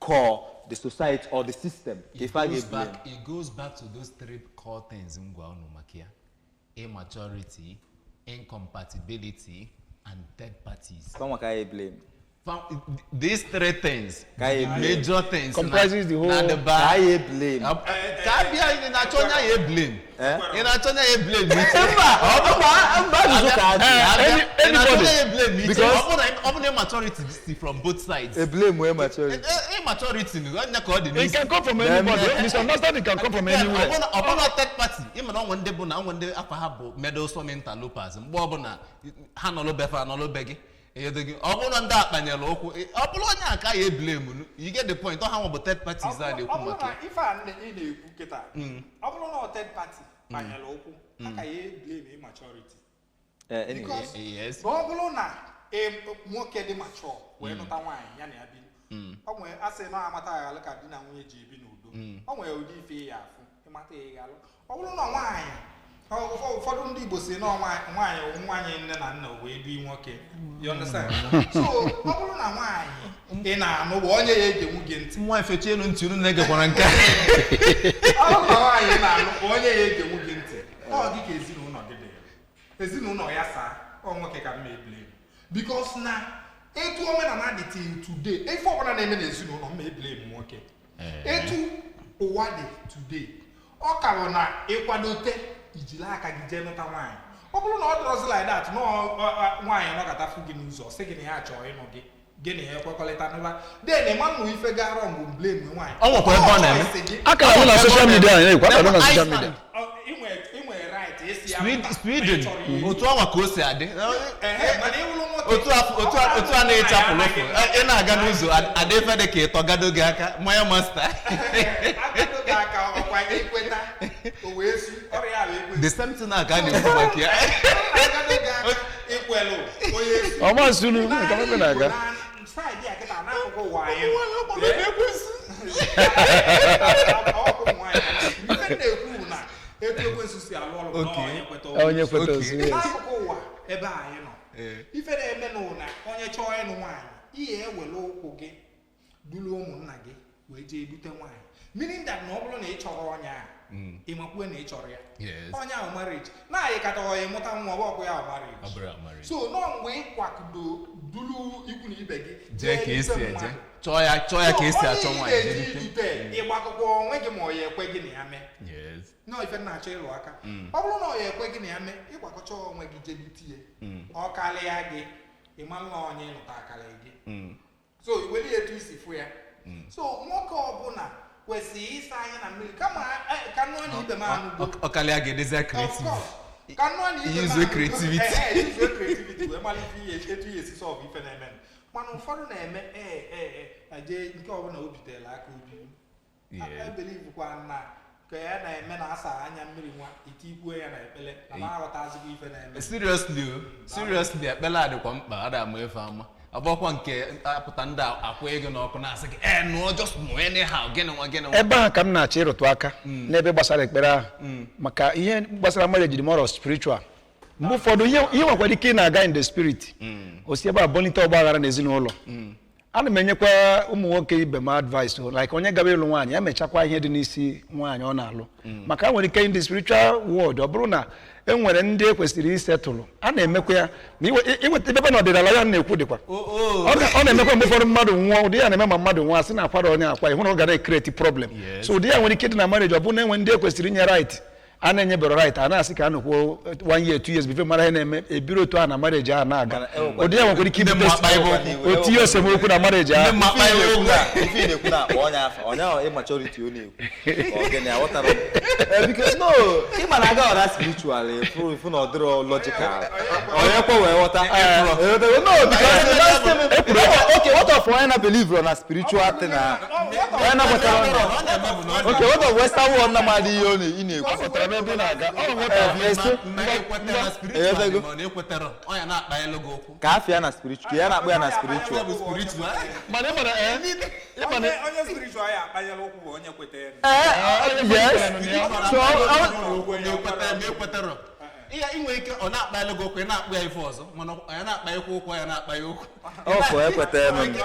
or the society or the system? Ka ife a goes ga-eblame. Back, it goes back to those three core things m gwa unu maka ya: immaturity, incompatibility and third parties. Ka maka ya blame. These three things, Ka ya blame. major things Comprises the whole- na the Ka bar. ya blame. Ka abịa, ị na-achọ onye ya blame? Eh? Ị na-achọ onye ya blame n'iche? Mba, mba, mba, ajụjụ ka ajụ. Abịa, ị na-achọ Anybody. onye ya blame n'iche? Because- Ọ bụ na immaturity si from both sides. E blame wee maturity. Immaturity onye ka ọ dị It n'isi. can come from Then- anybody. Misunderstanding can come from anywhere. Ọ bụla third party, ịma na onwe ndị bụ na onwe ndị afa ha bụ meddlesome interlopers. Mgbe ọbụla ha nọlụ befa, anọlụ be gị, eyedo gị. Ọ bụrụ ndị akpanyere ụkwụ, ọ bụrụ onye aka ya eblame nu. You get the point? Ọ ha nwa bụ third parties a Ọ na-ekwu bụrụ maka na ya. ife a ị na-ekwu kịta, ọ bụrụ na ọ third party kpanyere ụkwụ, aka ya blame immaturity. Anyway. Because Yes. na ọ bụrụ na nwoke dị mature wee nụta nwaanyị, ya na ya biri, ọ nwere asị na amata aghalụ ka di na nwunye ji ebi n'udo. Ọ nwere ụdị ife ya afụ ịmata ya ịghalụ. Ọ bụrụ na nwaanyị, ụfọdụ ndị Igbo si na nwaanyị nwaanyị nne na nna wee bi nwoke, you understand? So ọ bụrụ na nwaanyị ị na-anụ bụ onye ya egenwu gị ntị. Nwa efechi elu ntị unu na-egekwara nke a. Ọ bụrụ na nwaanyị ị na-anụ bụ onye ya egenwu gị ntị, ọ dị ka ezinụlọ gị dị, ezinụlọ ya saa, ọ nwoke ka mma eblame, because na etu omenala dị till today, ife ọbụla na-eme n'ezinụlọ, mma eblame nwoke. Etu ụwa dị today, ọ ka bụ na ịkwadote ijiri aka gị jee nụta nwaanyị. Ọ bụrụ na ọ dọrọzi like that, na nwaanyị nọkọta fụ gị n'ụzọ, sị gị na ya chọọ ịnụ gị, gị na ya ekwekọrịta nụba, then ịma nụ ife gara mgbe blame nwaanyị. Ọ nwekwa ebe ọ na-eme. Choice gị. Akara ahụ na social media, anyị na-ekwu akara na social media. Ị nwere right isi ya mba, Sweden, ị chọrọ ya. Otu ọnwa ka o si adị. Ehe, mana ịwụrụ nwoke, Otu otu a na-echapụlụ ụfụ, ị na-aga n'ụzọ, ada ife dị ka ịtọ gado gị aka mmanya masta. Agado gị aka, ọkwa ikweta o wee su ọrịa ahụ ekwe. The same thing a ka a na-ekwu maka ya. Agado gị aka, ikwelụ onye su. Ọma sunu nke ọma na-aga. Side a kịta n'akụkụ ụwa anyị nọ. Ọkụ nwaanyị. Ife m na-ekwu na etu ekwensu si alụ ọrụ bụ na onye kweta o Onye kweta Okay. ozu, yes. N'akụkụ ụwa ebe anyị nọ, ife na-eme n'ụwa na onye chọọ ịnụ nwaanyị, ihe ewere ụkwụ gị duru ụmụnna gị wee jee bute nwaanyị, meaning that na ọ bụrụ na ị chọrọ onye a, ị makwuo na ị chọrọ ya. Yes. Onye ahụ marriage na-ayị kata onye mụta nwa, ọ bụ ọkụ ya ahụ marriage. Ọ bụrụ ya marriage. So nọ mgbe ị kwakdo duru ikwu na ibe gị jee ka esi bute eje mmadụ. chọọ ya, chọọ ya ka esi achọ So, onye nwaanyị, ị jee ga-eji bute. ibute ịgbakọkwa onwe gị ma ọ ya ekwe gị na ya mee. Yes. Nọọ ife na-achọ ịlụ aka, ọ bụrụ na ọ ya ekwe gị na ya mee, ịgbakọcha onwe gị jee bute ya, ọ karịa gị, ịma nna onye ịlụta akarị gị. So iwere ya etu isi fụ ya. So nwoke ọbụla kwesịrị ịsa anya na mmiri kama ka nụọ na ibe m anụgo. Ọ karịa ga-edezi Of creative. course. Ka nụọ na ibe m Use anụgo. creativity. Use creativity wee malite ihe etu ihe esi solve ife na-eme. Mana ụfọdụ na-eme ee ee ee na jee nke ọbụla o bitere aka obi. Yeah. I believe kwa na ka ya na-eme na asa anya mmiri nwa itikwuo ya na ekpele na m aghọtazigbo ife na-eme. Seriously o, seriously, ekpele a dịkwa mkpa. Ada ama efe ama ọbọkwa nke apụta ndị akwa ego n'ọkụ na-asị gị ee nụọ, just nụọ anyhow, gịnị nwa, gịnị nwa. Ebe ahụ ka m na-achọ ịrụtụ aka n'ebe gbasara ekpere ahụ, maka ihe gbasara marriage dị more of spiritual. Mgbe ụfọdụ ihe nwekwara ike ị na-aga in the spirit, o si ebe a bonite ọgba aghara n'ezinụlọ. Ana m enyekwa ụmụ nwoke ibe m advice o, like onye gaba ịlụ nwaanyị, ya mechakwa ihe dị n'isi nwaanyị ọ na-alụ, maka nwere ike in the spiritual world, ọ bụrụ na e nwere ndị e kwesịrị isetụlụ, a na-emekwa ya ma iweta ebe na ọdịnala ya na-ekwu dịkwa. Ọ na-emekwa mgbe ụfọdụ mmadụ nwụọ, ụdị ya na-eme ma mmadụ nwụọ, asị na akwara onye akwa, ịhụ na ọ ga na-ecreate problem. Yes. So ụdị ya nwere ike ịdị na marriage, ọ bụrụ na enwe ndị e kwesịrị inye right, a na-enyebero right, a na-asị ka a nọkwuo one year, 2 years before mara ihe na-eme, ebiri otu a na marriage ahụ na-aga. Mana enwekwa- Ụdị ya nwekwara ike Ndị ibute mma akpa ibe okwu. otinye esemokwu na marriage Ndị ahụ. mma akpa ibe okwu. Ife ị na-ekwu na akpa onye afa onye ahụ immaturity ọ na-ekwu. Ọ gịnị aghọtara m. Because no, ị ma na aga ọra spiritual ifu na ọ dịrọ logical. Onye kwe wee ghọta. No, because the last time okay, what of onye na believe na spiritual thing na onye na kwetara na okay, what of western world na mmadụ ihe ọ ị na-ekwu. Aghọtara m ebe ị na-aga. Ọ nghọta. Ka afịa na spiritual, ka ya na-akpọ ya na spiritual. Mana ị mara ị ma na Onye spiritual ya akpanyela ụkwụ bụ onye kwetara. Yes. So, Ihe ị nwere ike ọ na-akpa elu gị okwu, ị na-akpụ ya ife ọzọ, mana ya na-akpa ekwu ụkwụ, ya na-akpa ya okwu. Ọ ekweta m.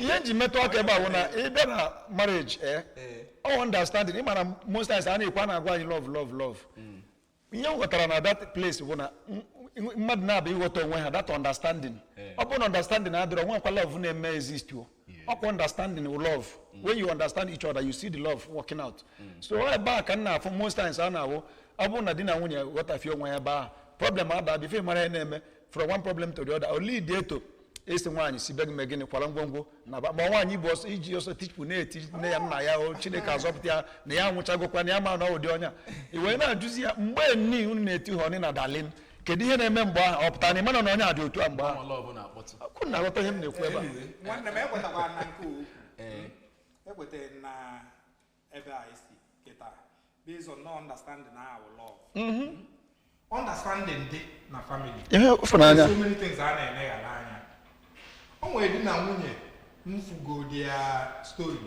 Ihe nji metụ aka ebe a bụ na ị bịa na marriage ọ understanding. Ị mara most times a na-ekwu, a na-agwa anyị love, love, love. Ihe m ghọtara na that place bụ na mmadụ na-abịa ịghọta onwe ha, that understanding. Ọ bụrụ na understanding adịrọ, nwekwa love na-eme exist o. Ọkwa understanding wụ love. When you understand each other, you see the love working out. So ọ ebe a ka m na-afụ most times a na-awụ, ọ bụrụ na di na nwunye ghọtafie onwe ya ebe ahụ, problem ada before mara ihe na-eme, from one problem to the other, oli dị eto esi nwaanyị si be gị mee gịnị, kwara ngwongwo na ma nwaanyị bụ ọsọ iji ọsọ tichpụ na-eti nne ya, nna ya, o Chineke azọpụta ya na ya anwụchagokwa na ya ma na ọ ụdị ọnya i wee na-ajụzi ya mgbe nni unu na-eti honey na darling, kedu ihe na-eme mgbe ahụ? Ọ pụtara na ị mana na onye a dị otu a mgbe ahụ? Love na-akpọtụ. Kwụ na-aghọta ihe m na-ekwu ebe a? Nwanne m, ekwetakwa na nke okwu ekwetara na ebe a esi kịta based on no understanding our love, understanding dị na family. Ihe ịfụnanya. So many things a na-eleghara anya. O nwere di na nwunye mfugodi ya story,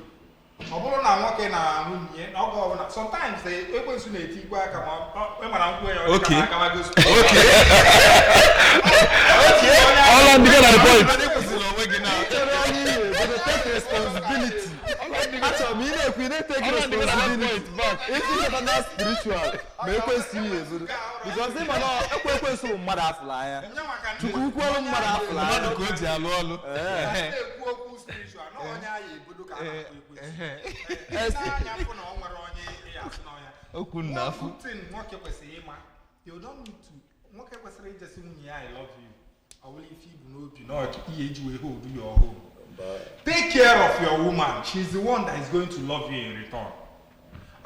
ọ bụrụ na nwoke na nwunye na oge ọbụla, sometimes ekwensu na-eti ikwe aka ma ị mara nkwụ ya ọ dị ka na akabago. All I'm get at the point. Chere onye ihe, but take responsibility. Achọrọ m ị na-ekwu, ị na-take responsibility. Isi chọta na spiritual ma ekwensu ihe ezuru. Because ị ma na ekwensu bụ mmadụ afụrụ anya. Chukwu kwuolu mmadụ afụrụ anya. Mmadụ ka o ji alụ ọlụ. Na-ekwu okwu spiritual na onye ahụ ebodo ka a na-akpọ ekwensu. Anya fụ na ọ nwere onye ị asị na ọnya. Okwu nna One afụ. good thing nwoke kwesịrị ịma, you don't need to, nwoke kwesịrị ijesi nwunye ya "I love you", ọ bụla ife ibu n'obi na ọ ihe eji wee hold your home. Take care of your woman. She's the one that is going to love you in return.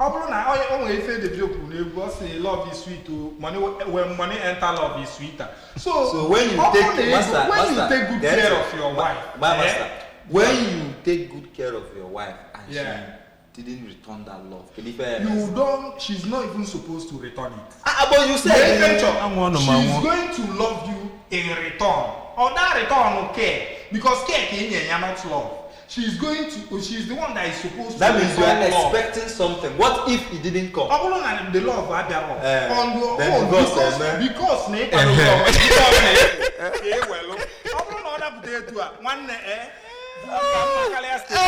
Ọ bụrụ na onye o nwere ife Davido kwuru n'egwu, ọ sị love is sweet o, money, when money enter, love is sweeter. So, So when you ọ bụrụ take na ego- master, when master, you take good get care it. of your wife, My eh, master, when you take good care of your wife and Yeah. she didn't return that love, kedu ife? You don't, she's not even supposed to return it. Ah, but you The said adventure, Anwụ ọnụ ma she's nwụọ. going to love you in return. Or that return care, because care ka enye ya, not love. She's going to, she's the one that is supposed That to means you are return love. expecting something. What if it didn't come? Ọ bụrụ na the love abịarọ on your then own, divorce, because eh, because na ịkwado love, ihe ọ na-efu, ka ewelu. Ọ bụrụ na ọ dapụta etu a, nwanne, buga mma karịa steeti.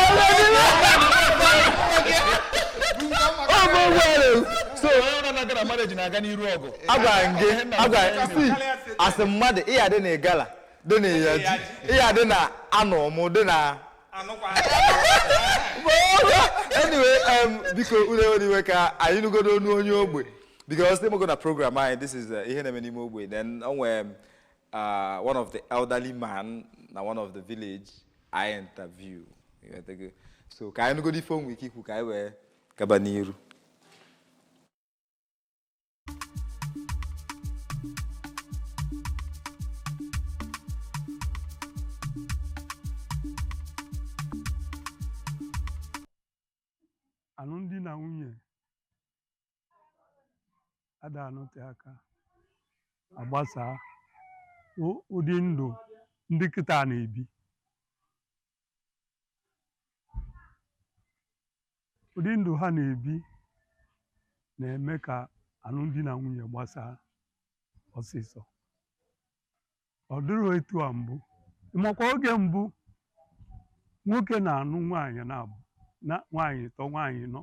Buga mma Oh, karịa but well, So onye ọbụla na-aga na marriage na-aga n'iru ọgụ. Agwara m gị, agwara m see, asị mmadụ ịya dị na ịgala, dị na ịyaji, ịya dị na anọ mụ, dị na anụkwa. Anyway, biko unu enwere iwe ka anyị nụgodo onu onye ogbe, because ndị na program anyị, this is ihe na-eme n'ime ogbe. Then o nwere one of the elderly man na one of the village I interview. Ịghọtago? So ka anyị nụgodo ife o nwere ike ikwu ka anyị wee gaba n'iru. Alụmdi na nwunye ada anọte aka agbasaa. Ụdị ndụ ndị kịta na-ebi, ụdị ndụ ha na-ebi na-eme ka alụmdi na nwunye gbasaa ọsịsọ. Ọ dịrị etu a mbụ. Makwa oge mbụ, nwoke na-anụ nwaanyị na-abụ na nwaanyị tọ, nwaanyị nọ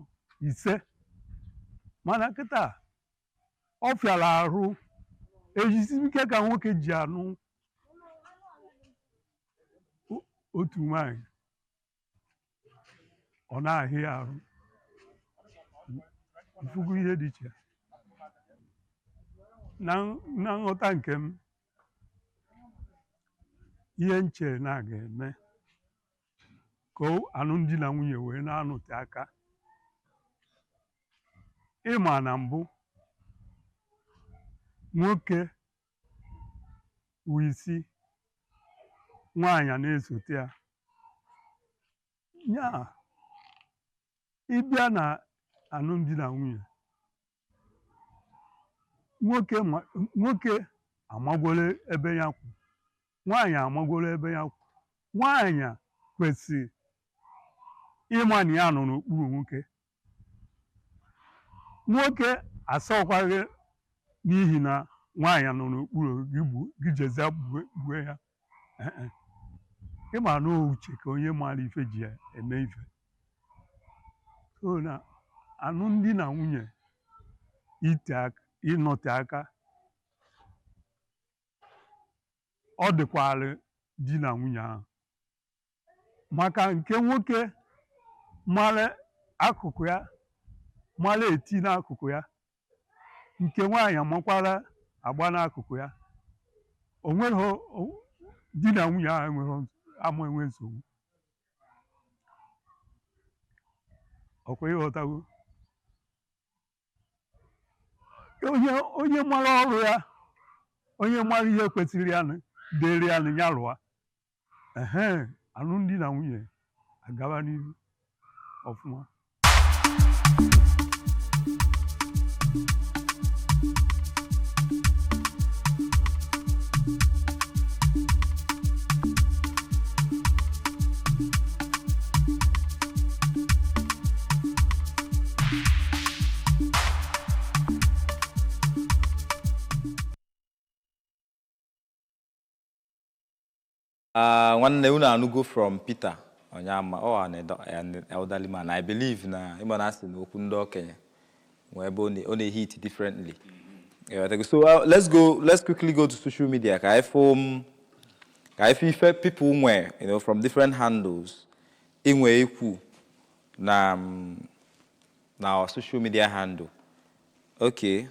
ise, mana kịta ọ fịara arụ ejisi ike ka nwoke ji anụ otu nwaanyị, ọ na-ahịa arụ ifugu ihe dị iche. Na nghọta nke m, ihe nche na ga-eme ka alụmdi na nwunye wee na-anọte aka. Ịma na mbụ nwoke wụ isi, nwaanyị na-esote ya. Ya ịbịa na alụmdi na nwunye, nwoke amagwolo ebe ya kwụ, nwaanyị amagwolo ebe ya kwụ. Nwaanyị kwesịrị ịma na ya nọ n'okpuru nwoke. Nwoke asọkwaghị n'ihi na nwaanyị nọ n'okpuru gị, gị jezie gbue ya. Eh, eh. Ịma na uche ka onye maara ife ji ya eme ife. So na alụmdi na nwunye ite aka, ịnọte aka, ọ dịkwara di na nwunye ahụ, maka nke nwoke mara akụkụ ya, mara eti n'akụkụ ya, nke nwaanyị amakwara agba n'akụkụ ya, o nweghị di na nwunye ahụ enweghị ama enwe nsogbu. Ọkwa ịghọtago? Onye mara ọrụ ya, onye mara ihe kwesịrị ya dịrị ya nụ, ya lụa. Ehe, alụmdi na nwunye agaba n'ihu ọfụma. Nwanne unu anụgo from Peter Onyama, ọ an elderly man. I believe na ịma na asị na okwu ndị okenye nwee ebe ọ na-ehit differently. Yeah, so let's quickly go to social media ka anyị fụ ife people nwee, from different handles inwe ikwu na our social media handle. Okay.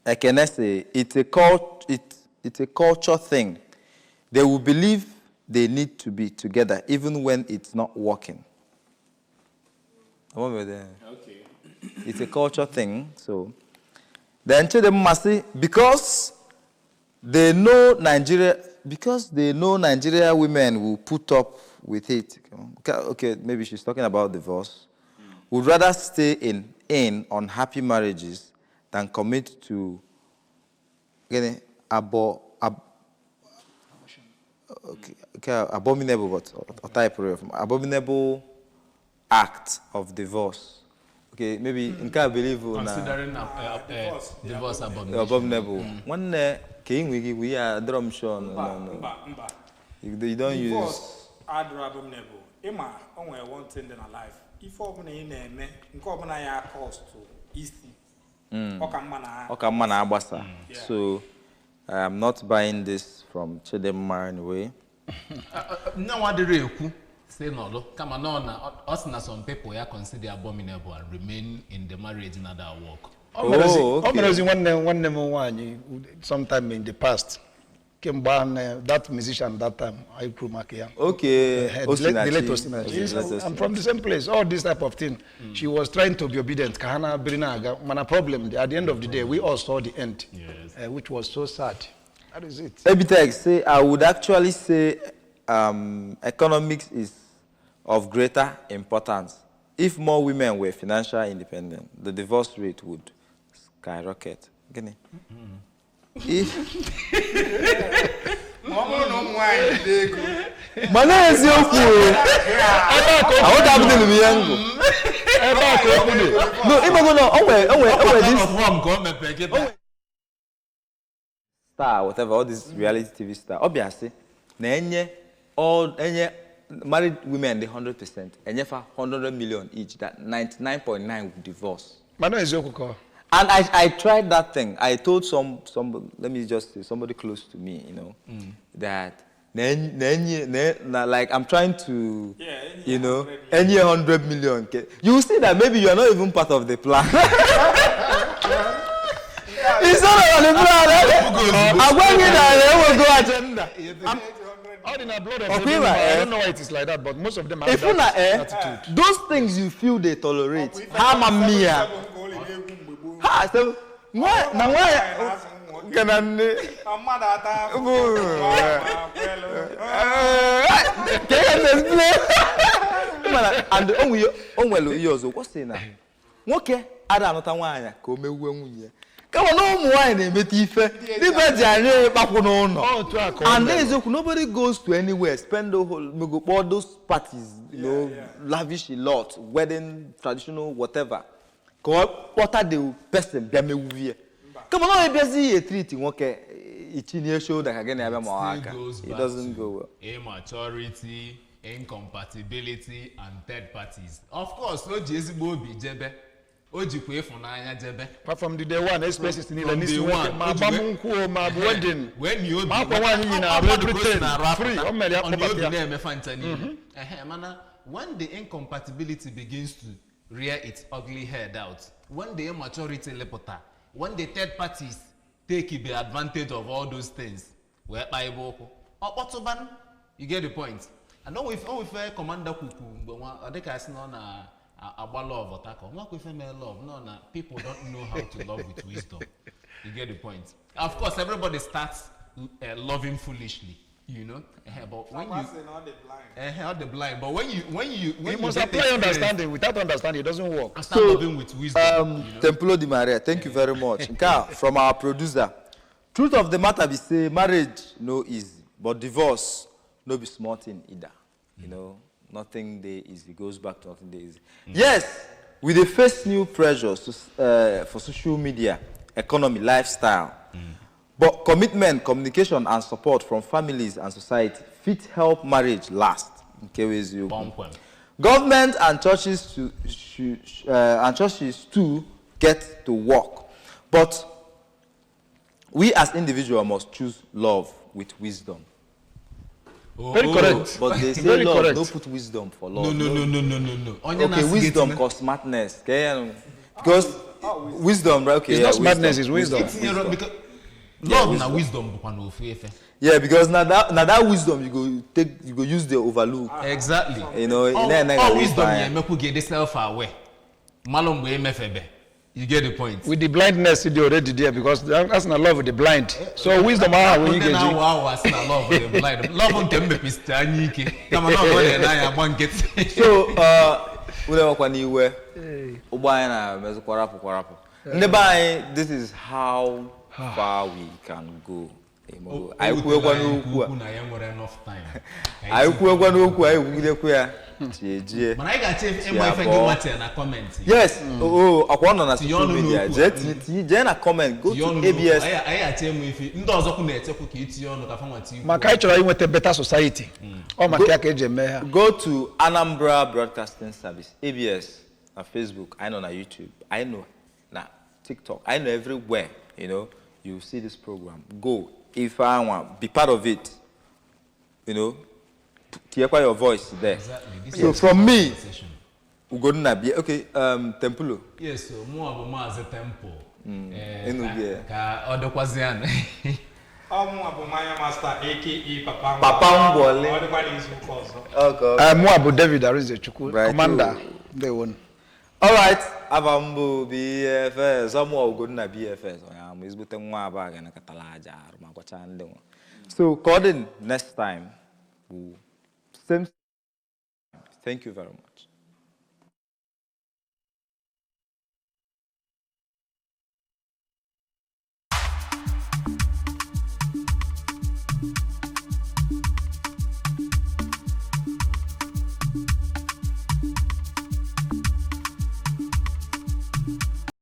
Ekene say it's a culture thing. They will believe they need to be together even when it's not working. Okay. It's a culture thing. So then Chidimma say because they know Nigeria women will put up with it. Okay, maybe she's talking about divorce. Would rather stay in unhappy marriages than commit to gịnị okay, abominable, but or type of abominable act of divorce. Okay, maybe nke a believe na Considering divorce abomination. Abominable. Nwanne ka ị nwere gị ya adịrọ m sure. No, Mba. no, no. Mba, mba. You don't use Divorce adịrọ abominable. Ịma o nwere one thing dị na life, ife ọbụla ị na-eme, nke ọbụla ya cost isi, ọ ka mma na Ọ ka mma na agbasa. Yeah. So I'm not buying this from Chidimma anyway. Nne adịrị ekwu si nọdụ kama na ọ na ọ sị na some people ya consider abominable and remain in the marriage na that work. O merezi Oh, okay. O merezi nwanne m nwaanyị sometime in the past, kemgbe ahụ that musician, that time anyị kwuru maka ya. Okay. The late Osinachi. Osinachi. The late I'm from the same place. All this type of thing. She was trying to be obedient ka ha na-abịrị na-aga, mana problem dị. At the end of the day, we all saw the end, which was so sad. That is it. Ebitex say, I would actually say economics is of greater importance. If more women were financially independent, the divorce rate would skyrocket. Gịnị? If Ma ọ bụrụ na ụmụ nwaanyị jide ego. Mana eziokwu o. Aghọtabụdịrị m ihe ngụ. Ebe a ka okwu dị. No, ịmago na o nwere this Of ka o mepee kịta. Star, whatever, all this reality TV star. Ọ bịa sị na enye all enye married women the 100%, enyefa 100 million each, that 99.9 would divorce. Mana eziokwu ka ọ. And I tried that thing. I told some, let me just say, somebody close to me, that na, like I'm trying to, Yeah, enye 100 any 100 million. You will see that maybe you are not even part of the plan. It's not on the plan. I'm going in and go agenda. All in the blood of Ọkwa every ịma, man. I eh? don't know why it is like that, but most of them have Ifu na that eh, attitude. those things you feel they tolerate, ha ma mmi ya. Ha sị nwa na nwa ya nke na nne. Na mmadụ ata Bụ. Ka ihe na-explain. Mana and o nwere ihe ọzọ ọ sị na nwoke ada anụta nwaanyị ka o mewue nwunye ya, kama na ụmụ nwaanyị na-emeta ife dịbe ji anyị ịkpakwụ n'ụlọ. Ọ otu a ka ọ And mere. eziokwu, nobody goes to anywhere, spend the whole go kpọọ those parties, lavish a lot, wedding, traditional, whatever, ka ọ kpọta the person bịa mewurie, kama na ọ bịazi ya treat nwoke itinye shoulder ka gị na-abịa ma ọ Still aka. goes It back doesn't to go well. Immaturity, incompatibility and third parties. Of course, o ji ezigbo obi jebe, o jikwa ịfụnanya jebe. Apart from the day one, expenses niile From n'isi day nwoke, one, ma o ji agbamnkwụ o, ma bụ wedding, wee nie obi ma akwa nwaanyị yi na-arụ, Mmadụ ka o si everything na-arụ apụta, free, o mere ya ọ na kpọbata obi ya. na-emefa ncha niile. Ehe, mana when the incompatibility begins to rear its ugly head out, when the immaturity lepụta, when the third parties take the advantage of all those things wee kpaa ebe ụkwụ ọ kpọtụbanụ, you get the point? And o ife commander kwukwu mgbe nwa ọ dịka asị na ọ na-agba love ọtakọ nwakwa ife mee love no na people don't know how to love with wisdom. You get the point? Of course, everybody starts loving foolishly, but when you all the blind, but when you You must get apply experience, understanding. Without understanding, it doesn't work. Start loving with wisdom. Templo di Maria, thank you very much. Nke a from our producer. Truth of the matter be say marriage no easy, but divorce no be small thing either. Nothing dey easy. Goes back to nothing dey easy. Yes, we dey face new pressures for social media, economy, lifestyle. But commitment, communication, and support from families and society fit help marriage last. Nke wụ eziokwu. Kpọmkwem. Government and churches to, should, and churches too get to work. But we as individuals must choose love with wisdom. Oh, Very oh. correct. But they say Very love, correct. no put wisdom for love. No, no, no, no, no, no, no. Onye Okay, na-asị gị wisdom tinye- cause smartness. Okay, because wisdom, right? Okay, It's yeah, not smartness, it's wisdom. Itinyere because love na wisdom bụkwa na ofu efe. Yeah, because now that wisdom you go take, you go use the overlook. Exactly. You know, All wisdom ya emekwu gị dị self aware, malụ mgbe emefebe. You get the point? With the blindness dị already there, because that's not love with the blind. So wisdom ahụ Ndị ị ga-eji. na-awụ awụ asị na love dị blind. Love nke m mepesịrị anya ike, kama na ọ na-ene anya agba nkịtị. So unu enwekwa n'iwe, ụgbọ anyị na-emezi kwarapụ kwarapụ. Ndị be anyị, this is how far we can go. O- Anyị o kwuekwa wutere anyị nke n'okwu a ukwuu na ya nwere enough time Ka anyị anyị tinye. Kwuekwa n'okwu, anyị kwugidekwa ya chi ejie. Mana anyị ga-achọ Chi ịma ife gị abụọ. nwa tinye na comment. Yes, oh, ọkwa ọ nọ na Tinye social ọnụ media. n'okwu a. Jee tinye tinye, jee na comment, go Tinye to ọnụ n'okwu. ABS. Anyị ga-achọ ịmụ ife ndị ọzọ kwu na-echekwu ka itinye ọnụ ka fanwa tinye. Maka anyị chọrọ inweta better society. Ọ maka ya ka eji eme ha. Go to Anambra Broadcasting Service, ABS, na Facebook, anyị nọ na YouTube, anyị nọ na TikTok, anyị nọ everywhere. You see this program. Go, ife anwa, be part of it. Tinyekwa your voice there. Exactly. This So is from me, conversation. Ugonna bịa, okay, Tempulo. Yes, so mụọ bụ Maazị Temple. Eh, Enu ka- bịa. Ka ọ dịkwazịa nụ. Ọmụnwa bụ Manya Master, aka Papa Ngwọlị. Papa Ngwọlị. Ọ dịkwa n'izu ụka ọzọ. Okay. Mụ bụ David Arinzechukwu, Right. Commander. Ndewo. All right, aba m bụ BFS, ọmụ Ugonna BFS, onye ama ezigbote nwa aba ga nakọtala aja arụ ma gwacha ndị nwa. So, ka ọ dị next time, we'll same. Thank you very much.